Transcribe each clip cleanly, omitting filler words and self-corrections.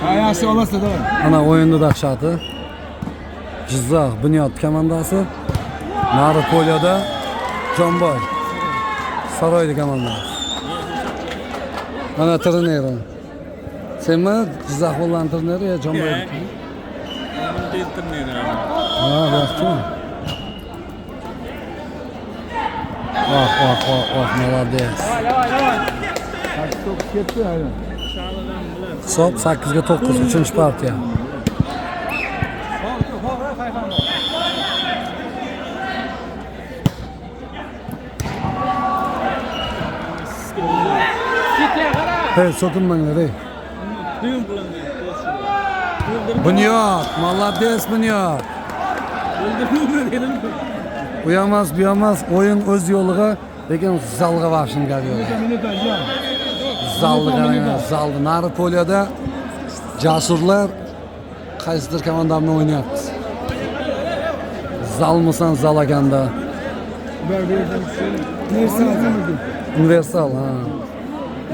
Ha, yaxshi olasizlar, давай. Ana o'yinni dahshati. Jizzax Bunyod komandasi. Nari polyoda Jonboy Saroyli komandasi. Mana treneri. Senmi Jizzax bo'lgan treneri yo Jonboy? Ha, bu. Oh, oh, oh, oh, молодец. 8 ketdi, aynan. Hisob 8 ga 9, 3-partiya. Hey, so'kinmanglar, ey. Bunyod, молодец Bunyod. U emas, bu emas, o'yin o'z yo'liga, lekin zalga vahshim gap yo'q. Minuta, jon. Zalni qaranglar, zalni. Nari polyoda Jasurlar qaysidir komanda bilan o'ynayapti. Zalmisan zal ekanda. Universal. Universal, ha.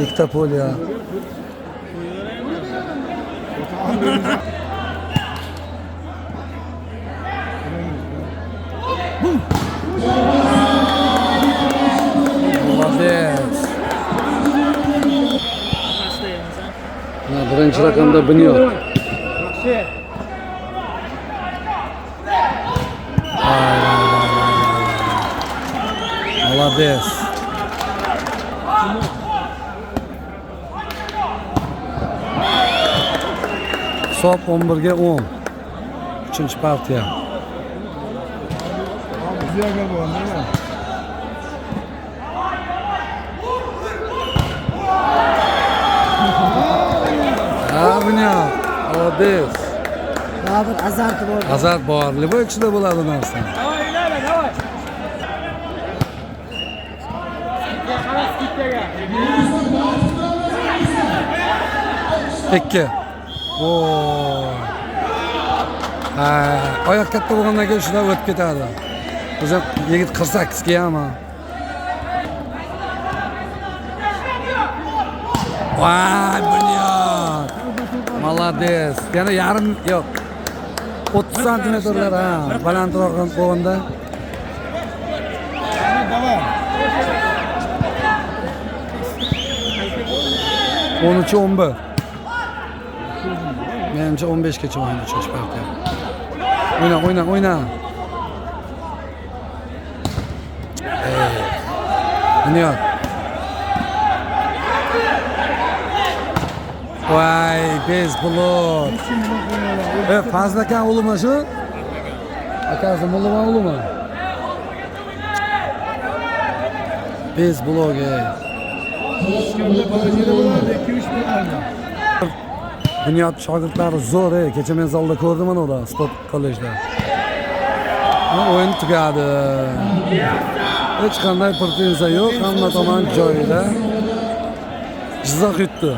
Ikkita polya. Молодец. Mana birinchi raqamda Bunyod. Yaxshi. Vay, vay, vay, vay, vay, vay. Молодец. Hisob 11 ga 10. 3-partiya. Bizga bo'ldi. Ha, Bunyod. Молодец. Baribir azarti bor. Azart bor. Любой kishida bo'ladi narsa. Давай, ilara, давай. Qara, скидка ga. 2. Oo. Ha, oyoq katta bo'lgandan keyin shular o'tib ketadi. O'zi yigit 48 ga ham. Voy, Bunyod. Молодец. Yana yarim yo'q. 30 santimetrlar ha, balandroq bo'lganda. Давай. 13 11. Menimcha 15 gacha o'yin 3-partiya. O'yna, o'yna, o'yna. Ey. Bunyod. Voy, без blok. E, Fazil aka o'g'limi shu? Akasi mullimi o'g'limi? Без blok, ey. Kimda положение bo'ladi, 2-3 bo'ladi. Bunyod shogirdlari zo'r, ey. Kecha men zalda ko'rdim ana ular, sport kollejda. Mana o'yin tugadi. Hech qanday pretenziya yo'q, hamma tomon joyida. Jizzax yutdi.